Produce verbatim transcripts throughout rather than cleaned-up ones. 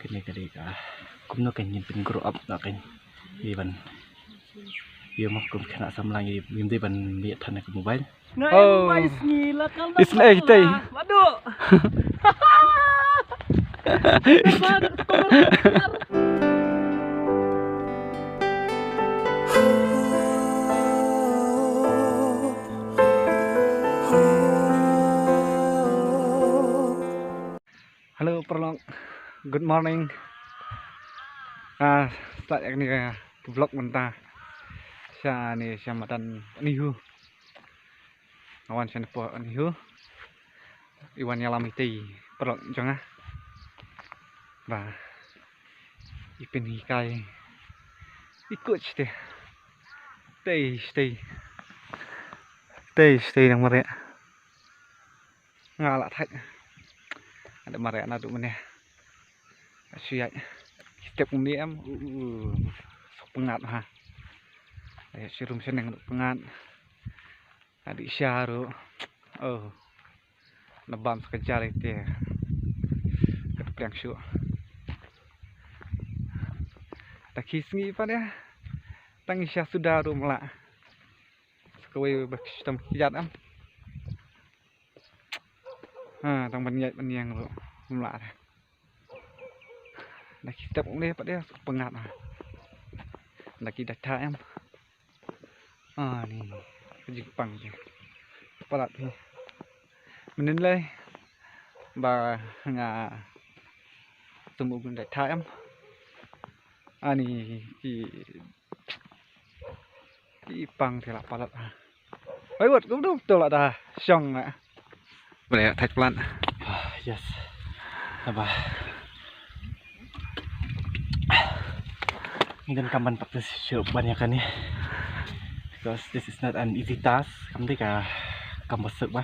Ni ka dei ka kumno kan yin pyn grow up na kan. Iban. Yo mo kum khynnah samla ngi ngim dei ban mih than ka mobile. Oh. Isn't it? Waduh. Hello paralok, good morning. Ah, start ïa kane ka vlog mynta. Sha ne sha madan Nihu. Nga wan sha ne po Nihu. I wan ïalam ïa i paralok jong nga. Ba i pynhikai i coach te. Tei tei. Tei tei nang mareh. Nga la thait. Ada mareh naduh mynne. Shu ïaid step kumne em. Uh, uh, sok pyngngad ha. Ïaid sha rum shaneng ruh pyngngad. Adi sha ruh. Oh. Na bam sa ka jari te. Ka pliang shuh. Da ki sngi pat ïa. Tang sha suda ruh mla. Sa kawei ba ki shitom ki jat em. Ha, tang ban ïaid ban ïeng ruh. Mla. Da ki step ong dei pat dei sok pyngngad ha. Da ki da tha em. Ah, ni. Ka jingpang ji. Palat hi. Mynnin lei ba nga tum u da tha em. Ani ki ki pang te la palat ha. Ai wat kum dum to la da shong na. Boleh thait plan. Ah, yes. Haba. Ngi donkam ban practice shuh ban ïa kane. Because this is not an easy task. Kam dei ka kam ba suk ba.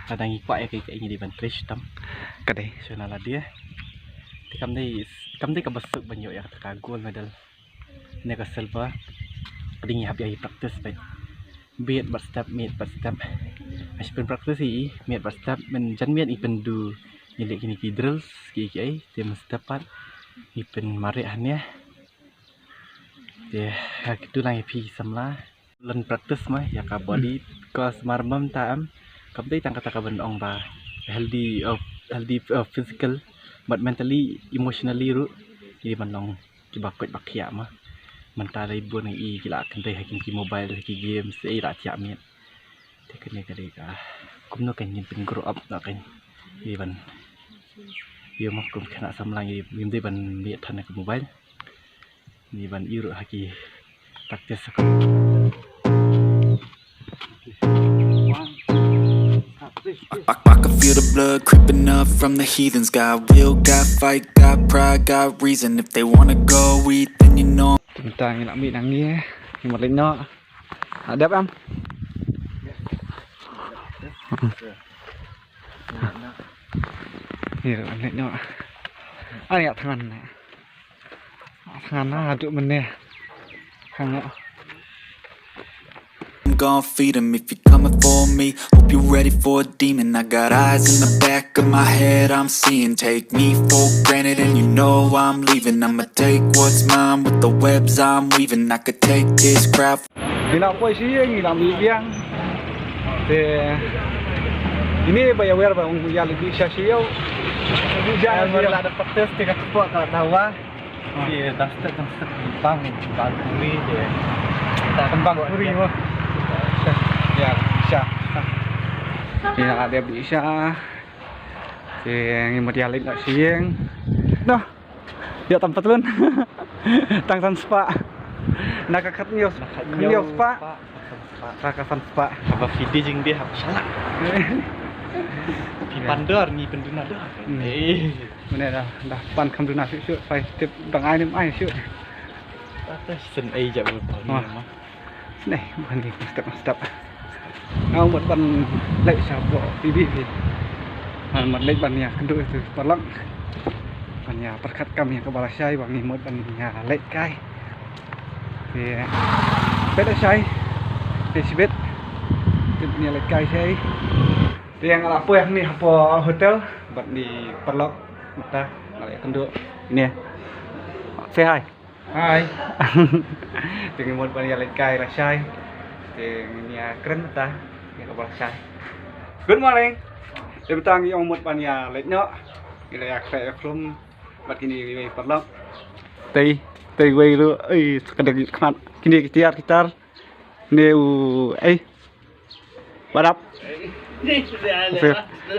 Lada ngi kwah ïa ka, ka ngi dei ban trei shitom. Ka dei. Shu na lade. Te kam dei, kam dei ka ba suk ban ïoh ïa ka gold medal. Ne ka silver. Ka dei ngi hap ïa practice beit. Miet bad step, miet bad step. Ngi shu pyn practice ïa i miet bad step, mynjan miet i pyndu ngi leh kine ki drills ki ki ai, te mynstep pat i pynmareh hangne. Te ha kitu lang ïa phi samla. Lon practice ma ïa ka body, ka sumar mam ta em. Kam dei tang kata ka ban ong ba healthy, uh, healthy, uh, physical, but mentally, emotionally ruh i ban long kiba koit ba khiah ma. Mynta dei bun ngi ki la kynthei ha ki mobile, ha ki games, ei la thiah miet. Te kane ka dei ka kumno kan yin pyn grow up na kan. Iban. Yo mo kum khynnah samla ngi ngim dei ban mih than ka mobile. Iban i ruh ha ki practice. I, I, I can feel the blood creeping up from the heathens. Got will, got fight, got pride, got reason. If they wanna go eat, then you know. Tang ngi nak mih nang ngi, ngi mut leit noh. Nak dep em? Ngi mut leit noh. Ani ïa thngan. Thngan na duk mynne. Thngan. I'm gonna feed 'em if you're coming for me. Hope you're ready for a demon. I got eyes in the back of my head, I'm seeing. Take me for granted, and you know I'm leaving. I'ma take what's mine with the webs I'm weaving. I could take this crowd. Ngi la poi shi ïing, ngi la mih biang. Te ine ba ïa wer ba ong ïa leit sha shi ïew. Ïa wer la da practice te ka tpok ka dawa. Te da step da step bang bang puri te. Da bang puri mo. Ïa sha. Ïa la dep sha. Te ngi mut ïa leit noh shi ïing. Noh. Ïa tam patlun. Tang san spah. Na ka khat hynñiew spah. Na ka san spah. Haba phi dei jingdei hap shalak. Phi pan dor ngi pynduna dor. Hmm. Eh. Mynne da da pan kham duna shuh shuh, phai tip dang ai nym ai shuh. Ata shen ai ja bul pon ma. Neh, ban leit step step. Nga mut ban leit shapoh P B phi. Nga mut leit ban ïa kynduh ïa tu paralok. Ban ïa pyrkhat kam ïa kaba lashai ba ngi mut ban ïa leit kai. Te peit lashai. Te shibit. Te ban ïa leit kai shai. Te nga la poi hangne hapoh hotel bad ni paralok. Mynta nga la ïa kynduh. Ni. Say hi. Hi. Te ngi mut ban ïa leit kai lashai. Te ngi ïa kren mynta ïa kaba lashai. Good morning. Te mynta ngi ong mut ban ïa leit noh. Ngi la ïa khlem ïa khlum bad kine kiwei ki paralok. Tei, tei wei ruh, ei, ka dei khmat kine ki tiar ki tar. Ne u, ei. What up?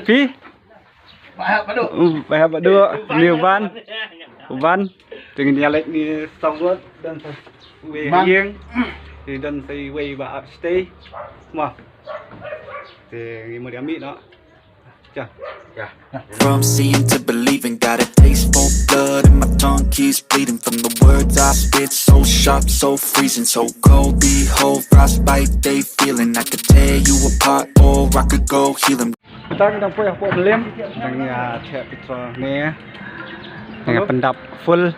Phi? Bah Badu. Um, Bah Badu. Ni u Ban. U Ban. Te ngin ïa leit ni song road don sa wei Ban. Hieng. Te don sa wei ba ap stay. Mo. Te ngi mut ïa mih noh. Ja. Ja. From seeing to believing, got a taste for blood and my tongue keeps bleeding from the words I spit, so sharp, so freezing, so cold. Behold, frostbite they feeling. I could tear you apart, or I could go heal 'em. Kita ngi dang poi hapoh Mylliem, dang ïa check petrol ne. Dang ïa pyndap full.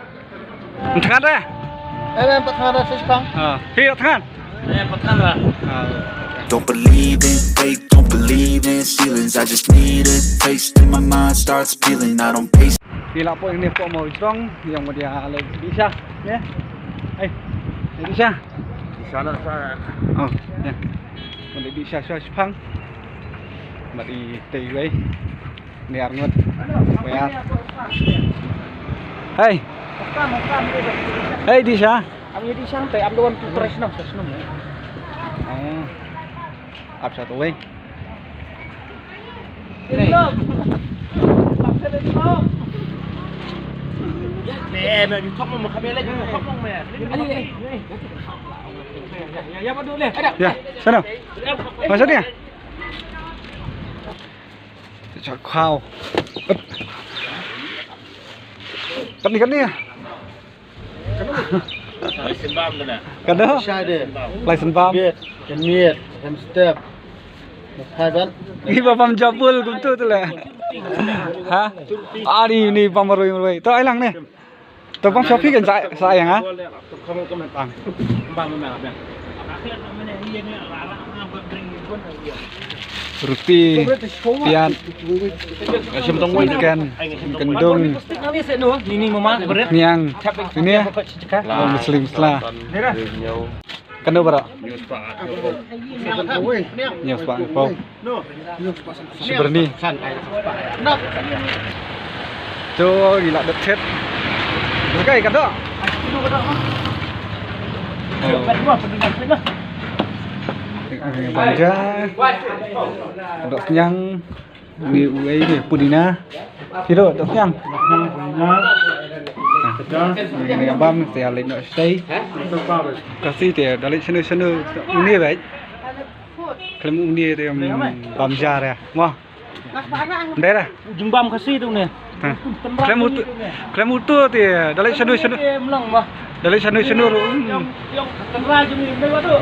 Thngan re? Eh, em, thngan re, sis pang. Ah, hi thngan. Eh, thngan re. Ah. Don't believe in fate, don't believe in ceilings. I just need a taste and my mind starts peeling. I don't base. Ngi la poi ne pok mo jrong, ïa mut ïa leit dih sha, ne? Eh, leit dih sha. Dih sha na sha. Oh, ya. Mut leit dih sha sha shipang. Mut i tei wei. Ni ar ngut. Wei ar. Hey. Hey, dih sha. Am ye dih sha te am don tu tres no, tres no. Oh. Ap sha tu wei. Ya, sana. Masa dia? Cak kau. Kat ni, kat ni. Lai sembam tu na. Kado? Shai de. Lai sembam. Biet, kemiet, hamster. Hai ban. Ngi ba bam jabul kumtu tu le. Ha? Ari ni bam roi roi. To ai lang ni. To bam shopi kan sa sa yang ha. Ruti, piat, ikan, kendung, niang, sini, oh, mesli mesla. Kano baroh? Hynñiew spah hynñiew phew. Shi byrni. To ngi la dep chet. Kai kano? Banja. Dok sniang. Ni uei ni pudina. Siro dok sniang. Ni bam te alik nok stay. Kasi te dalik senu senu ni bai. Klem uni te bam jar ya. Wah. Dera. Ujung bam kasi tu ni. Klem utu, klem utu te dalik senu senu. Melong wah. Dalik senu senu. Yang yang tengah je ni, dai wah tu.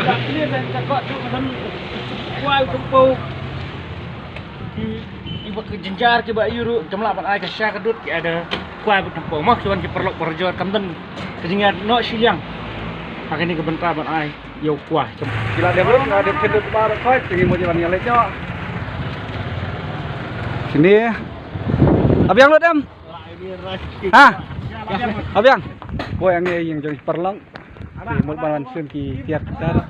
Dak ni dan cakap tu kan. Wah, tu pau. Ki, iba ka jynjar kiba ïuh ruh, kam lah ban ai ka sha ka dud ki ada kwai bad tympew. Mo ki wan ki paralok parajor kam don ka jingïaid noh shiliang. Ha kane ka bynta ban ai ïa u kwai. Ki la dep ruh, ki la dep khyndiat ba ruh khoi, te ngi mut ïa ban ïaleit noh. Sini. Abiang lut em? Ha? Abiang. Poi ang ïa ïing jong ki paralok. Ki mut ban wan shim ki tiar ki tar,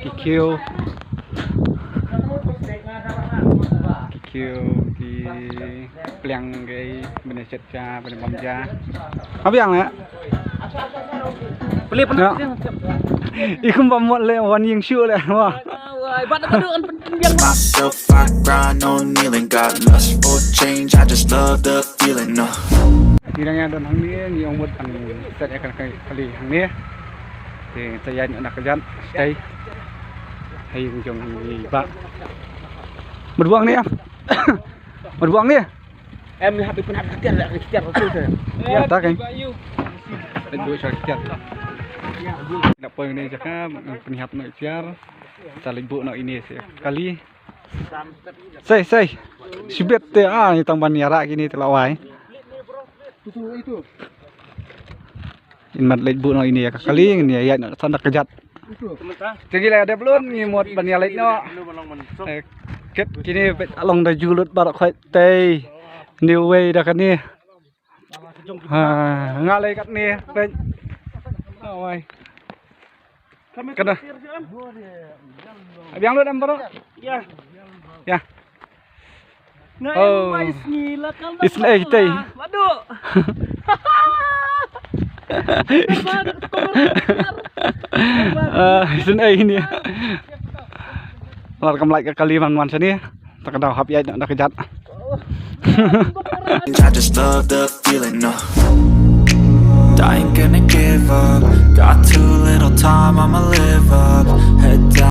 ki khiew, ki khiew, ki pliang, ki bynta shet ja, bynta bam ja. Abiang ya. Beli pernah. I kum bam mut le wan ïing shu le. Wah. Wah, ibat apa tu kan penting biang. Myself, I grind on kneeling, got lust for change, I just love the feeling, uh. Ngi dang ïa don hangne, ngi ong mut ban set ïa ka kali hangne. Te sa ïaid noh na ka jat, stay. Hai jong ngi ba. Mut buang ni em. Mut buang ni. Em hap ipun hap kitiar la kitiar tu tu. Ya ta kan. Leit buh sha kitiar. Nak poi ni jaka pynhap noh kitiar. Sa leit buh noh ine sa kali. Sei, sei. Shibit te, ah, ni tang ban ïarap kine te la wai. In mat leit buh noh ine ïa ka kali, ngin ïa ïaid noh sa na ka jat. Te ngi la dep lun, ngi mut ban ïa leit noh. Eh, kit kine peit long da ju lut baroh khoit tei. Ni wei da kane. Ha, nga lei katne peit. Oi. Kane. Biang lut em bro. Ya. Ya. Nga Oh. Em mai sngi la kal. Isn't it, eh? Waduh. Ah, isn't it ini? Lar kam like ka kali man man sini. Tak ada hap ya nak kejat. I just love the feeling, no. I ain't gonna give up. Got too little time, I'ma live up. Head